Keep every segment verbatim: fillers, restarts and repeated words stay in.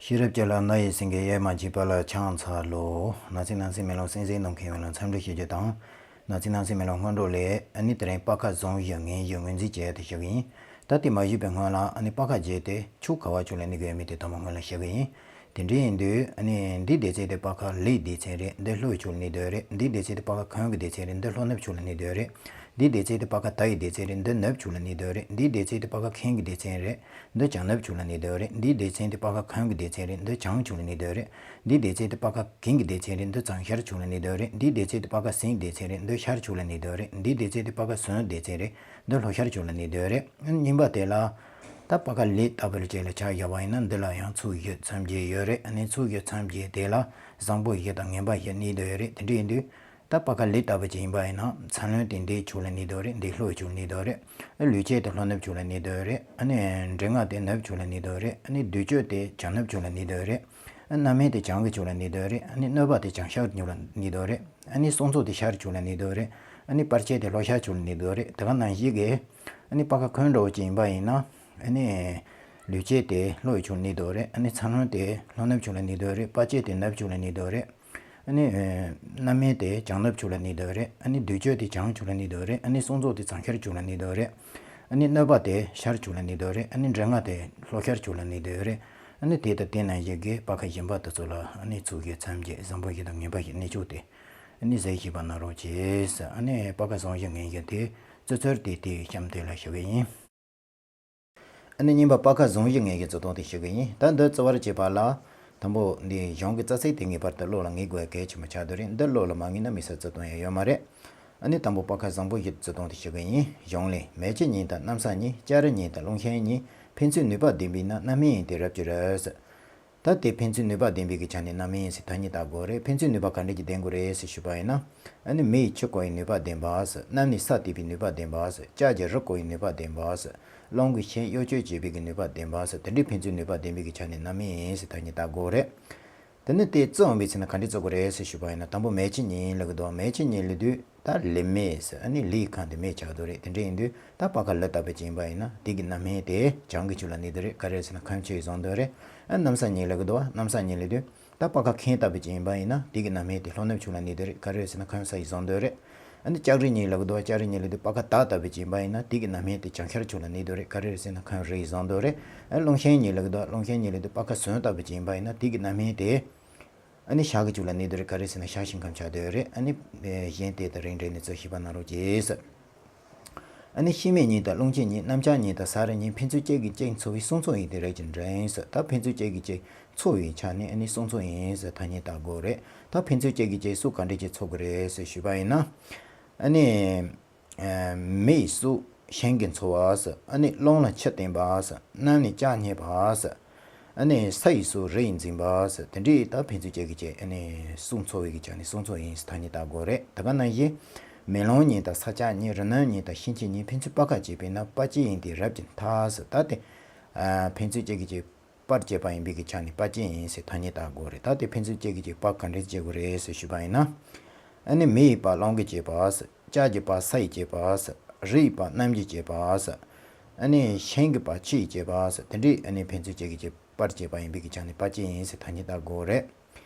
ཤེས་རབ་ཀྱི་ལྷ་རྣ་ཡི་སེང་གེ། གཡེར་མ་མཆིས་པ་ལ་ཕྱག་འཚལ་ལོ། ནག་རྩིས་སྣང་སྲིད་མེ་ལོང་། སེང་སེང་གདོང་ཁའི་མེ་ལོང་། འཚམས་འདྲི་ཞུ་རྒྱུ་དང་། ནག་རྩིས་སྣང་སྲིད་མེ་ལོང་སྔོན་འགྲོ་ལས། ཨ་ནི་དེ་རིང་པ་ཁ་བཟང་བཞི་ངན་བཞི་ངོས་འཛིན་བྱེད་ཡ་དེ་ཞུ་གི་ཡིན། ད་དེ་མ་ཞུས་པའི་སྔོན་ལ། ཨ་ནི་པ་ཁ་བརྒྱད་དེ་ཕྱོགས་ག་བ་ཕྱོགས་ལ་གནས་ཀྱི་ཡོད་མེད་དེ་ཐོག་མ་སྔོན་ལ་ཞུ་གི་ཡིན། དེ་འདྲ་ཡིན་དུས། ཨ་ནི་འདིའི་སྡེ་ཚན་དེ་པ་ཁ་ལིའི་སྡེ་ཚན་རེད། འདི་ལྷོའི་ཕྱོགས་ལ་གནས་སྡོད་རེད། འདིའི་སྡེ་ཚན་དེ་པ་ཁ་གོན་གྱི་སྡེ་ཚན་རེད། འདི་ལྷོ་ནུབ་ཕྱོགས་ལ་གནས་སྡོད་རེད། འདིའི་སྡེ་ཚན་དེ་པ་ཁ་དར་ཡི་སྡེ་ཚན་རེད། འདི་ནུབ་ཕྱོགས་ལ་གནས་སྡོད་རེད། འདིའི་སྡེ་ཚན་དེ་པ་ཁ་ཁེངས་ཀྱི་སྡེ་ཚན་རེད། འདི་བྱང་ནུབ་ཕྱོགས་ལ་གནས་སྡོད་རེད། འདིའི་སྡེ་ཚན་དེ་པ་ཁ་གོན་གྱི་སྡེ་ཚན་རེད། འདི་བྱང་ཕྱོགས་ལ་གནས་སྡོད་རེད། འདིའི་སྡེ་ཚན་དེ་པ་ཁ་གིང་གི་སྡེ་ཚན་རེད། འདི་བྱང་ཤར་ཕྱོགས་ལ་གནས་སྡོད་རེད། འདིའི་སྡེ་ཚན་དེ་པ་ཁ་སེང་སྡེ་ཚན་རེད། འདི་ཤར་ཕྱོགས་ལ་གནས་སྡོད་རེད། འདིའི་སྡེ་ཚན་དེ་པ་ཁ་སོན་སྡེ་ཚན་རེད། འདི་ལྷོ་ཤར་ཕྱོགས་ལ་གནས་སྡོད་རེད། གཉིས་པ་དེ་ལ། ད་པ་ཁ་ལི་ལྟ་བུ་ཅིག་ལ་ཆ་བཞག་པ་ཡིན་ན། འདི་ལ་ཡང་ཕྱོགས་བཞི་མཚམས་བརྒྱད་ཡོད་རེད། ཨ་ནི་ཕྱོགས་བཞི་མཚམས་བརྒྱད་དེ་ལ་བཟང་པོ་བཞི་དང་ངན་པ་བཞི་གནས་སྡོད་ཡོད་རེད། དེ་འདྲ་ཡིན་དུས། ད་པ་ཁ་ལི་ལྟ་བུ་ཅིག་ཡིན་པ་ཡིན་ན། མཚན་ལྷུན་དེ་འདིའི་ཕྱོགས་ལ་གནས་སྡོད་རེད། འདི་ལྷོའི་ཕྱོགས་ལ་གནས་སྡོད་རེད། ཨ། ལུས་སྐྱེས་དེ་ལྷོ་ནུབ་ཕྱོགས་ལ་གནས་སྡོད་རེད། ཨ་ནི་མགྲིན་ངག་དེ་ནུབ་ཕྱོགས་ལ་གནས་སྡོད་རེད། ཨ་ནི་བདུད་གཅོད་དེ་བྱང་ནུབ་ཕྱོགས་ལ་གནས་སྡོད་རེད། ཨ། རྣམ་སྨིན་དེ་བྱང་གི་ཕྱོགས་ལ་གནས་སྡོད་རེད། ཨ་ནི་གནོད་པ་དེ་བྱང་ཤར་ཕྱོགས་ལ་གནས་སྡོད་རེད། ཨ་ནི་གསུང་ཚོགས་དེ་ཤར་ཕྱོགས་ལ་གནས་སྡོད་རེད། ཨ་ནི་པར་ཆས་དེ་ལྷོ་ཤར་ཕྱོགས་ལ་གནས་སྡོད་རེད། དེ་ག་ནང་བཞིན་གྱི། ཨ་ནི་པ་ཁ་གོན་འདྲ་བོ་ཅིག་ཡིན་པ་ཡིན་ན། ཨ་ནི་ལུས་སྐྱེས་དེ་ལྷོའི་ཕྱོགས་ལ་གནས་སྡོད་རེད། ཨ་ནི་མཚན་ལྷུན་དེ་ལྷོ་ནུབ་ཕྱོགས་ལ་གནས་སྡོད་རེད། པར་ཆས་དེ་ནུབ་ཕྱོགས་ལ་གནས་སྡོད་རེད། ཨ་ནི། ཨ། རྣམ་སྨིན་དེ་བྱང་ནུབ་ཕྱོགས་ལ་གནས་སྡོད་རེད། ཨ་ནི་བདུད་གཅོད་དེ་བྱང་ཕྱོགས་ལ་གནས་སྡོད་རེད། ཨ་ནི་གསུང་ཚོགས་དེ་བྱང་ཤར་ཕྱོགས་ལ་གནས་སྡོད་རེད། ཨ་ནི་གནོད་པ་དེ་ཤར་ཕྱོགས་ལ་གནས་སྡོད་རེད། ཨ་ནི་མགྲིན་ངག་དེ་ལྷོ་ཤར་ཕྱོགས་ལ་གནས་སྡོད་རེད། ཨ་ནི་དེ་དང་དེ་ནང་བཞིན་གྱི་པ་ཁ་གཞན་པ་དེ་ཚོ་ལ། ཨ་ནི་ཕྱོགས་བཞི་མཚམས་བརྒྱད་བཟང་པོ་བཞི་དང་ངན་པ་བཞི་གནས་ཕྱོགས་དེ། ཨ་ནི་གཟིགས་ཤེས་པ་གནང་རོགས་གྱིས། ཨ་ནི་པ་ཁ་བཟང་བཞི་ངན་བཞི་དེ་ཙི་ཙིར་དེ་དེའི་གཤམ་དེ་ལ་ཞུ་གི་ཡིན། ཨ་ནི་གཉིས་པ་པ་ཁ་བཟང་བཞི་ངན་བཞི་རྩི་སྟངས་དེ་ཞུ་གི་ཡིན། ད་འདི་རྩི་བར་བྱེད་པ་ལ། དང་པོ་འདི་གཞུང་གི་རྩ་ཚིག་དེ་ངེས་པར་དུ་བློ་ལ་ངེས་དགོས་གལ་ཆེན་པོ་ཆགས་བསྡད་རེད། འདི་བློ་ལ་མ་ངེས་ན་དམིགས་བསལ་རྩི་སྟངས་ཡང་ཡོད་མ་རེད། ཨ་ནི་དང་པོ་པ་ཁ་བཟང་པོ་བཞི་རྩི་སྟངས་དེ་ཞུ་གི་ཡིན། གཞུང་ལས། མེ་ལྕེ་ཉིད་དང་གནམ་ས་ཉིད། ལྕགས་རི་ཉིད་དང་རླུང་ཤིང་ཉིད། ཕན་ཚུན་ནུས་པ་ལྡན་པས་ན། རྣམ་སྨིན་ཡིན་ཏེ་རབ་ཀྱི་རུས། ད་དེ་ཕན་ཚུན་ནུས་པ་ལྡན་པའི་གི་ཆ་ནས་རྣམ་སྨིན་ཟེར་ཐ་སྙད་བཏགས་དགོས་རེད། ཕན་ཚུན་ནུས་པ་ག་འདྲ་ཅིག་ལྡན་དགོས་རེད་ཟེར་ཞུས་པ་ཡིན་ན། ཨ་ནི་མེ་ཡིས་ཆུ་བསྐོལ་བའི་ནུས་པ་ལྡན་པ་ཟེར། གནམ་ནས་ས་གཏད་པའི་ནུས་པ་ལྡན་པ་ཟེར། ལྕགས་ཀྱིས་རི་བསྐོལ་བའི་ནུས་པ་ལྡན་པ་ཟེར། རླུང་གིས་ཤིང་གཡོ་བཅོས་བྱེད་པའི་གི་ནུས་པ་ལྡན་པ་ཟེར། དེ་འདྲའི་ཕན་ཚུན་ནུས་པ་ལྡན་པའི་གི་ཆ་ནས་རྣམ་སྨིན་ཟེར་ཐ་སྙད་བཏགས་དགོས་རེད། དེ་ནི་དེ་རྩི་འོང་བའི་ཚེ་ན་ག་འདྲ་རྩི་དགོས་རེད་ཟེར་ཞུས་པ་ཡིན་ན། དང་པོ་མེ་ལྕེ་ཉིད་ལབ་ཀྱི་འདུག་མེ་ལྕེ་ཉིད་ལབ་དུས། ད་ལི་མེ་ཟེར། ཨ་ནི་ལིའི་ཁམས་དེ་མེ་ཆགས་འདུག་རེད། དེ་འདྲ་ཡིན་དུས་ད་པ་ཁ་ལི་ལྟ་བུ་ཅིག་ཡིན་པ་ཡིན་ན། དེ་གི་རྣམ་སྨིན་དེ་བྱང་གི་ཕྱོགས་ལ་གནས་འདུག་རེད། ག་རེ་ཟེར་ན་ཁམས་ཕྱོགས་ཡིན་བཟོ་འདུག་རེད། ཨ། གནམ་ས་ཉིད་ལབ་ཀྱི་འདུག་བ། གནམ་ས་ཉིད་ལབ་དུས་ད་པ་ཁ་ཁེངས་ལྟ་བུ་ཅིག་ཡིན་པ་ཡིན་ན། དེ་གི་རྣམ་སྨིན་དེ་ལྷོ་ནུབ་ཕྱོགས་ལ་གནས་འདུག་རེད། ག་རེ་ཟེར་ན་ཁམས་ས་ཡིན་བཟོ་འདུག་རེད། ཨ་ནི་ལྕགས་རི་ཉིད་ལབ་ཀྱི་འདུག་བ། ལྕགས་རི་ཉིད་ལབ་དུས་པ་ཁ་དར་ལྟ་བུ་ཅིག་ཡིན་པ་ཡིན་ན། དེ་གི་རྣམ་སྨིན་དེ་བྱང་ཤར་ཕྱོགས་ལ་གནས་འདུག་རེད། ག་རེ་ཟེར་ན་ཁམས་རི་ཡིན་བཟོ་འདུག་རེད། ཨ། རླུང་ཤིང་ཉིད་ལབ་ཀྱི་འདུག་བ། རླུང་ཤིང་ཉིད་ལབ་དུས་པ་ཁ་སོན་ལྟ་བུ་ཅིག་ཡིན་པ་ཡིན་ན། དེ་གི་རྣམ་སྨིན་དེ། ཨ་ནི་ཤར་གི་ཕྱོགས་ལ་གནས་འདུག་རེད། ག་རེ་ཟེར་ན་ཤར་ཞིང་ཁམས་ཆགས་འདུག་རེད། ཨ་ནི་གཞན་དེ་དང་རིགས་འགྲེ་ནས་རྩི་ཤེས་པ་གནང་རོགས་གྱིས། ཨ་ནི་ཤི་མེ་ཉིད་དང་རླུང་ཆེན་ཉིད། གནམ་ལྕགས་ཉིད་དང་ས་རི་ཉིད། ཕན་ཚུན་གཅིག་གིས་གཅིག་འཚོ་བའི། གསུམ་འཚོ་ཡིན་ཏེ་རབ་ཀྱིས་འདྲེན་ཟེར། ད་ཕན་ཚུན་གཅིག་གིས་གཅིག་འཚོ་བའི་ཆ་ནས། ཨ་ནི་གསུམ་འཚོ་ཡིན་ཟེར་ཐ་སྙད་བཏགས་དགོས་རེད། ད་ཕན་ཚུན་གཅིག་གིས་གཅིག་སུ་ག་འདྲ་ཅིག་འཚོ་གི་རེད་ཟེར་ཞུས་པ་ཡིན་ན། ཨ་ནི། ཨ། མེ་ཡིས་སུ་ཤིང་གིས་འཚོ་བ་ཟེར། ཨ་ནི་རླུང་ལ་ཆུ་བརྟེན་པ་ཟེར། གནམ་ནས་ལྕགས་རྙེད་པ་ཟེར། ཨ་ནི་ས་ཡིས་སུ་རི་ཡིས་འཛིན་པ་ཟེར། དེ་འདྲའི་ད་ཕན་ཚུན་གཅིག་གིས་གཅིག་ཨ་ནི་གསུམ་འཚོ་བའི་གི་ཆ་ནས་གསུམ་འཚོ་ཡིན་ཟེར་ཐ་སྙད་བཏགས་དགོས་རེད། དེ་ག་ནང་བཞིན། མེ་རླུང་ཉིད་དང་ས་ལྕགས་ཉིད། རི་སྣོད་ཉིད་དང་ཤིང་ཆེན་ཉིད། ཕན་ཚུན་པ་ཁ་བྱེད་པས་ན། པ་ཅན་ཡིན་ཏེ་རབ་ཀྱིས་མཐའ་ཟེར། ད་དེ། ཨ། ཕན་ཚུན་གཅིག་གིས་གཅིག་པར་བྱེད་པ་ཡིན་པའི་གི་ཆ་ནས་པ་ཅན་ཡིན་ཟེར་ཐ་སྙད་བཏགས་དགོས་རེད། ད་དེ་ཕན་ཚུན་གཅིག་གིས་གཅིག་པ་ག་འདྲ་བྱེད་དགོས་རེད་ཟེར་ཞུས་པ་ཡིན་ན། ཨ་ནི་མེ་ཡི་པ་རླུང་གིས་བྱེད་པ་ཟེར། ལྕགས་ཀྱི་པ་ས་ཡིས་བྱེད་པ་ཟེར། རི་ཡི་པ་གནམ་གྱིས་བྱེད་པ་ཟེར། ཨ་ནི་ཤིང་གི་པ་ཆུ་ཡིས་བྱེད་པ་ཟེར། དེ་འདྲའི་ཨ་ནི་ཕན་ཚུན་གཅིག་གིས་གཅིག་པར་བྱེད་པ་ཡིན་པའི་གི་ཆ་ནས་པ་ཅན་ཡིན་ཟེར་ཐ་སྙད་བཏགས་དགོས་རེད།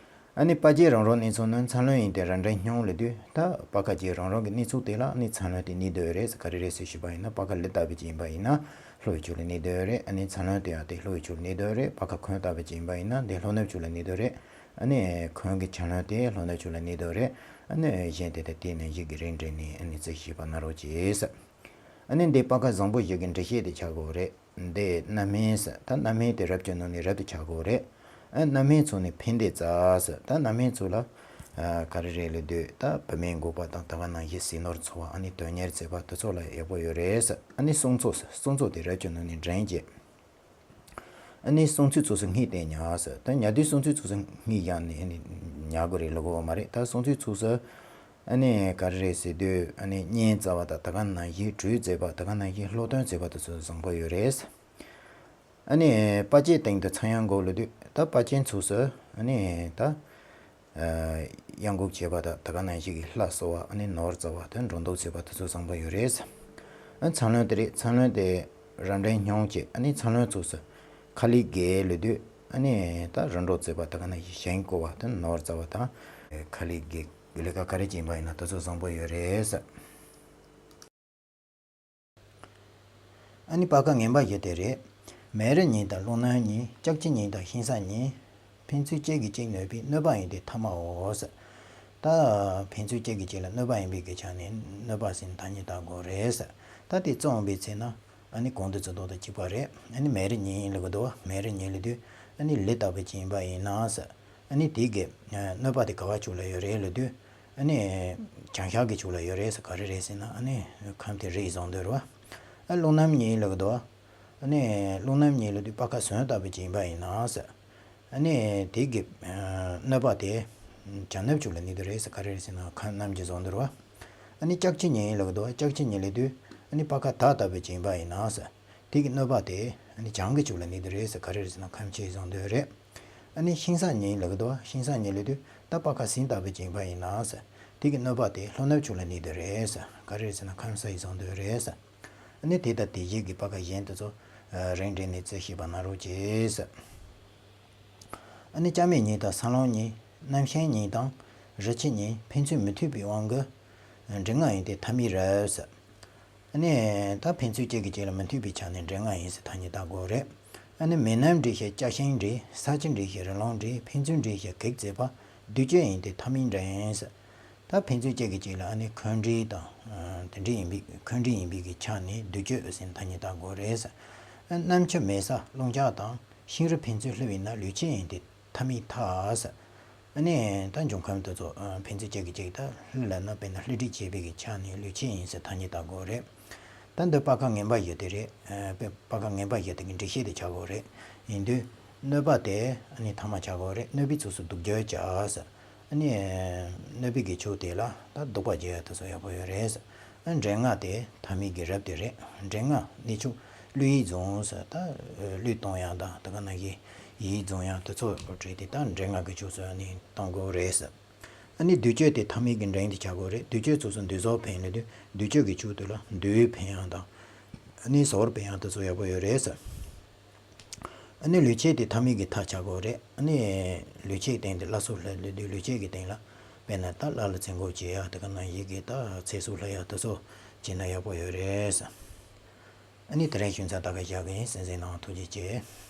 ཨ་ནི་པ་ཅན་རང་རང་གནས་ཚུལ་ནི། མཚན་ལྷུན་ཡིན་ཏེ་རབ་འདྲེན་སྙོམས་ལབ་དུས། ད་པ་ཁ་ཅན་རང་རང་གི་གནས་ཚུལ་དེ་ལ་ཨ་ནི་མཚན་ལྷུན་དེ་གནས་སྡོད་རེད་ཟེར། ག་རེ་རེད་ཟེར་ཞུས་པ་ཡིན་ན། པ་ཁ་ལི་ལྟ་བུ་ཅིག་ཡིན་པ་ཡིན་ན་ལྷོའི་ཕྱོགས་ལ་གནས་སྡོད་རེད། ཨ་ནི་མཚན་ལྷུན་དེ་ཡང་དེ་ལྷོའི་ཕྱོགས་ལ་གནས་སྡོད་རེད། པ་ཁ་གོན་ལྟ་བུ་ཅིག་ཡིན་པ་ཡིན་ན་དེ་ལྷོ་ནུབ་ཕྱོགས་ལ་གནས་སྡོད་རེད། ཨ་ནི་གོན་གྱི་མཚན་ལྷུན་དེ་ལྷོ་ནུབ་ཕྱོགས་ལ་གནས་སྡོད་རེད། ཨ་ནི་གཞན་དེ་དང་དེ་ནས་གཞི་གི་རིགས་འགྲེ་ནས་ཨ་ནི་རྩི་ཤེས་པ་གནང་རོགས་གྱིས། ཨ་ནི་འདི་པ་ཁ་བཟང་པོ་བཞི་གི་འགྲེལ་བཤད་དེ་ཆགས་དགོས་རེད། འདི་རྣམ་སྨིན་ཟེར། ད་རྣམ་སྨིན་དེ་རབ་ཀྱི་ནང་ནས་རབ་ཏུ་ཆགས་དགོས་རེད། ཨ། རྣམ་སྨིན་ཚོགས་ནི་ཕན་བདེ་བྱ་ཟེར། ད་རྣམ་སྨིན་ཚོགས་ལ། ཨ། ག་རེ་རེད་ལབ་དུས། ད་བུད་མེད་འགུགས་པ་དང་། དེ་ག་ནང་བཞིན་ཟས་ནོར་འཚོ་བ། ཨ་ནི་དོན་གཉེར་བྱེད་པ་དེ་ཚོ་ལ་ཡག་པོ་ཡོད་རེད་ཟེར། ཨ་ནི་གསུམ་འཚོ་ཟེར། གསུམ་འཚོ་དེ་རབ་ཀྱི་ནང་ནས་འདྲེན་བྱེད། ཨ་ནི་གསུམ་ཚོགས་ཚོགས་སུ་སྔས་བསྟན་ཉར་ཟེར། ད་ཉར་དུས་གསུམ་ཚོགས་ཚོགས་སུ་སྔས་བཞག་ནས་ཨ་ནི་ཉར་དགོས་རེད་ལབ་དགོས་པ་མ་རེད། ད་གསུམ་ཚོགས་ཚོགས་སུ། ཨ་ནི་ག་རེ་རེད་ཟེར་དུས། ཨ་ནི་གཉེན་བྱ་བ་དང་། དེ་ག་ནང་བཞིན་གྲོས་མཛད་པ། དེ་ག་ནང་བཞིན་སློབ་སྟོན་མཛད་པ་དེ་ཚོ་བཟང་པོ་ཡོད་རེད། ཨ་ནི་པ་ཅན་སྟེང་དུ་མཚན་ཡང་འགོག་ལབ་དུས། ད་པ་ཅན་ཚོགས་སུ་ཨ་ནི་ད། ཨ། གཡང་འགུགས་བྱེད་པ་དང་། དེ་ག་ནང་བཞིན་གྱི་ལྷ་གསོལ་བ། ཨ་ནི་ནོར་བྱ་བ་དང་། སྒྲོ་འདོགས་བྱེད་པ་དེ་ཚོ་བཟང་པོ་ཡོད་རེད། ཨ། མཚན་ལྷུན་དེ་རེད། མཚན་ལྷུན་དེ་རབ་འདྲེན་སྙོམས་བྱེད། ཨ་ནི་མཚན་ལྷུན་ཚོགས་སུ་ཁ་ལི་གེ་ལབ་དུས། ཨ་ནི་ད་རིམ་གྲོ་རྩེད་པ་དེ་ག་ནང་བཞིན་ཞིང་བརྐོ་བ་དང་ནོར་རྩ་བ་དང་ཁ་ལས་ཀྱི་ལས་ཀ་ག་རེ་བྱེད་པ་ཡིན་ན་དེ་ཚོ་བཟང་པོ་ཡོད་རེད་ཟེར། ཨ་ནི་པ་ཀ་ངན་པ་བཞི་དེ་རེད། མེ་རི་གཉིས་དང་རླུང་ནམ་གཉིས། ལྕགས་ཁྱི་གཉིས་དང་ཤིང་ས་གཉིས། ཕན་ཚུན་གཅིག་གིས་གཅིག་གནོད་པའི་གནོད་པ་ཡིན་ཏེ་ཐ་མའོ་ཟེར། ད་ཕན་ཚུན་གཅིག་གིས་གཅིག་ལ་གནོད་པ་ཡིན་པའི་གི་ཆ་ནས་གནོད་པ་ཟེར་ན་ཐ་སྙད་བཏགས་དགོས་རེད་ཟེར། ད་དེ་རྩོམ་པའི་ཚེ་ན་ཨ་ནི་གོང་དུ་ཚུལ་དོག་དང་གཅིག་པ་རེད། ཨ་ནི་མེ་རི་གཉིས་ལབ་དུས་མེ་རི་གཉིས་ལབ་དུས་ཨ་ནི་ལུད་ལྟ་བུ་ཅིག་ཡིན་པ་ཡིན་ན་ཟེར། ཨ་ནི་དེ་གི་གནོད་པ་དེ་ག་བ་ཕྱོགས་ལ་ཡོད་རེད་ལབ་དུས། ཨ་ནི་བྱང་ཤར་གྱི་ཕྱོགས་ལ་ཡོད་རེད་ཟེར། ག་རེ་རེད་ཟེར་ན་ཨ་ནི་ཁམས་དེ་རི་ཡི་ཟུང་འདུལ་རེད་བ། ཨ་རླུང་ནམ་གཉིས་ལབ་དུས། ཨ་ནི་རླུང་ནམ་གཉིས་ལབ་དུས་པ་ཀ་ཟོན་ལྟ་བུ་ཅིག་ཡིན་པ་ཡིན་ན་ཟེར། ཨ་ནི་དེ་གི་གནོད་པ་དེ་བྱང་ནུབ་ཕྱོགས་ལ་གནས་དུས་རེད་ཟེར། ག་རེ་རེད་ཟེར་ན་ཁམས་གནམ་གྱི་ཟུང་འདུལ་བ། ཨ་ནི་ལྕགས་ཁྱི་གཉིས་ལབ་དུས། ལྕགས་ཁྱི་གཉིས་ལབ་དུས་ཨ་ནི་པ་ཀ་དག་ལྟ་བུ་ཅིག་ཡིན་པ་ཡིན་ན་ཟེར། དེ་གི་གནོད་པ་དེ་ཨ་ནི་བྱང་གི་ཕྱོགས་ལ་གནས་དུས་རེད་ཟེར། ག་རེ་རེད་ཟེར་ན་ཁམས་སྤྱི་ཟུང་འདུལ་རེད། ཨ་ནི་ཤིང་ས་གཉིས་ལབ་དུས། ཤིང་ས་གཉིས་ལབ་དུས་ད་པ་ཀ་སྲིན་ལྟ་བུ་ཅིག་ཡིན་པ་ཡིན་ན་ཟེར། དེ་གི་གནོད་པ་དེ་ལྷོ་ནུབ་ཕྱོགས་ལ་གནས་དུས་རེད་ཟེར། ག་རེ་རེད་ཟེར་ན་ཁམས་སའི་ཟུང་འདུལ་རེད་ཟེར། ཨ་ནི་དེ་དང་དེ་བཞིན་གྱི་པ་ཀ་གཞན་དེ་ཚོ་རིང་འགྲེལ་ནས་རྩིས་ཤེས་པ་ན་རོགས་གྱིས་ཟེར། ཨ་ནི་ལྕགས་མེ་གཉིས་དང་ས་རླུང་གཉིས། གནམ་ཤིང་གཉིས་དང་རི་ཁྱི་གཉིས། ཕན་ཚུན་མི་མཐུན་པའི་དབང་གིས་འདྲེ་ལྔ་ཡིན་ཏེ་ཐ་མའི་རབ་ཟེར། ཨ་ནི་ད་ཕན་ཚུན་གཅིག་གིས་གཅིག་ལ་མི་མཐུན་པའི་ཆ་ནས་འདྲེ་ལྔ་ཡིན་ཟེར་ཐ་སྙད་བཏགས་དགོས་རེད། ཨ་ནི་མེ་གནམ་འདྲེ་ཞེས་ལྕགས་ཤིང་འདྲེ། ས་ཁྱི་འདྲེ་ཞེས་རི་ལུང་འདྲེ། ཕན་ཚུན་འདྲེ་ཞེས་གེགས་བྱེད་པ། བདུད་གཅོད་ཡིན་ཏེ་ཐ་མའི་འདྲེ་ཡིན་ཟེར། ད་ཕན་ཚུན་གཅིག་གིས་གཅིག་ལ་ཨ་ནི་འཁོན་འདྲེ་དང་དེ་འདྲ་ཡིན་པའི་འཁོན་འདྲེ་ཡིན་པའི་གི་ཆ་ནས་བདུད་གཅོད་ཟེར་ཐ་སྙད་བཏགས་དགོས་རེད་ཟེར། ཨ་གནམ་ཁྱི་མེ་ས་རླུང་ལྕགས་དང་། ཤིང་རི་ཕན་ཚུན་བསླུ་བས་ན། ལུས་ཕྱེད་ཡིན་ཏེ་ཐ་མའི་མཐའ་ཟེར། ཨ་ནི་ད་འབྱུང་ཁམས་དེ་ཚོ་ཕན་ཚུན་གཅིག་གིས་གཅིག་ད་བསླུ་ལབ་ན་དཔེར་ན་བསླུ་བྲིད་བྱེད་པའི་གི་ཆ་ནས་ལུས་ཕྱེད་ཡིན་ཟེར་ཐ་སྙད་བཏགས་དགོས་རེད། ད་འདི་པ་ཀ་ངན་པ་བཞི་དེ་རེད། པ་ཀ་ངན་པ་བཞི་དེ་གི་འགྲེལ་བཤད་དེ་ཆགས་དགོས་རེད། ཡིན་དུས་གནོད་པ་དེ་ཨ་ནི་ཐ་མ་ཆགས་དགོས་རེད། གནོད་པའི་ཕྱོགས་སུ་སྡུག་བསྔལ་བྱ་ཟེར། ཨ་ནི་གནོད་པའི་གི་ཕྱོགས་དེ་ལ་ད་སྡུག་པ་བྱེད་ཡ་དེ་ཚོ་ཡག་པོ་ཡོད་རེད་ཟེར། ཨ་འདྲེ་ལྔ་དེ་ཐ་མའི་གི་རབ་དེ་རེད། འདྲེ་ལྔ་གནས་ཕྱོགས་བསླུ་ཡིས་བཟུང་ཟེར། ད་བསླུས་གཏོང་ཡ་དང་དེ་ག་ནང་བཞིན་ཡིས་བཟུང་ཡ་དེ་ཚོ་བྲིས་ཏེ་ད་འདྲེ་ལྔ་གི་ཕྱོགས་སུ་ཨ་ནི་གཏོང་དགོས་རེད་ཟེར། ཨ་ནི་བདུད་གཅོད་དེ་ཐ་མའི་གི་འདྲེ་དེ་ཆགས་དགོས་རེད། བདུད་གཅོད་ཕྱོགས་སུ་བདུད་ཟོར་འཕེན་ལབ་དུས་བདུད་གཅོད་ཀྱི་ཕྱོགས་དེ་ལ་བདུད་འཕེན་ཡ་དང་། ཨ་ནི་ཟོར་འཕེན་ཡ་དེ་ཚོ་ཡག་པོ་ཡོད་རེད་ཟེར། ཨ་ནི་ལུས་ཕྱེད་དེ་ཐ་མའི་གི་མཐའ་ཆགས་དགོས་རེད། ཨ་ནི་ལུས་ཕྱེད་སྟེང་དེ་བླ་སྲོག་བསླུ་ལབ་དུས་ལུས་ཕྱེད་ཀྱི་སྟེང་ལ་དཔེར་ན་ད་བླ་ལ་བཙན་རྒོལ་བྱེད་ཡ་དེ་ག་ནང་བཞིན་གི་ད་ཚེ་སྲོག་བསླུ་ཡ་དེ་ཚོ་བྱས་ན་ཡག་པོ་ཡོད་རེད་ཟེར། ཨ་ནི་དེ་རིང་ཞུ་མཚམས་ད་ག་བཞག་གི་ཡིན། གསན་གཟིགས་གནང་བ་ཐུགས་རྗེ་ཆེ།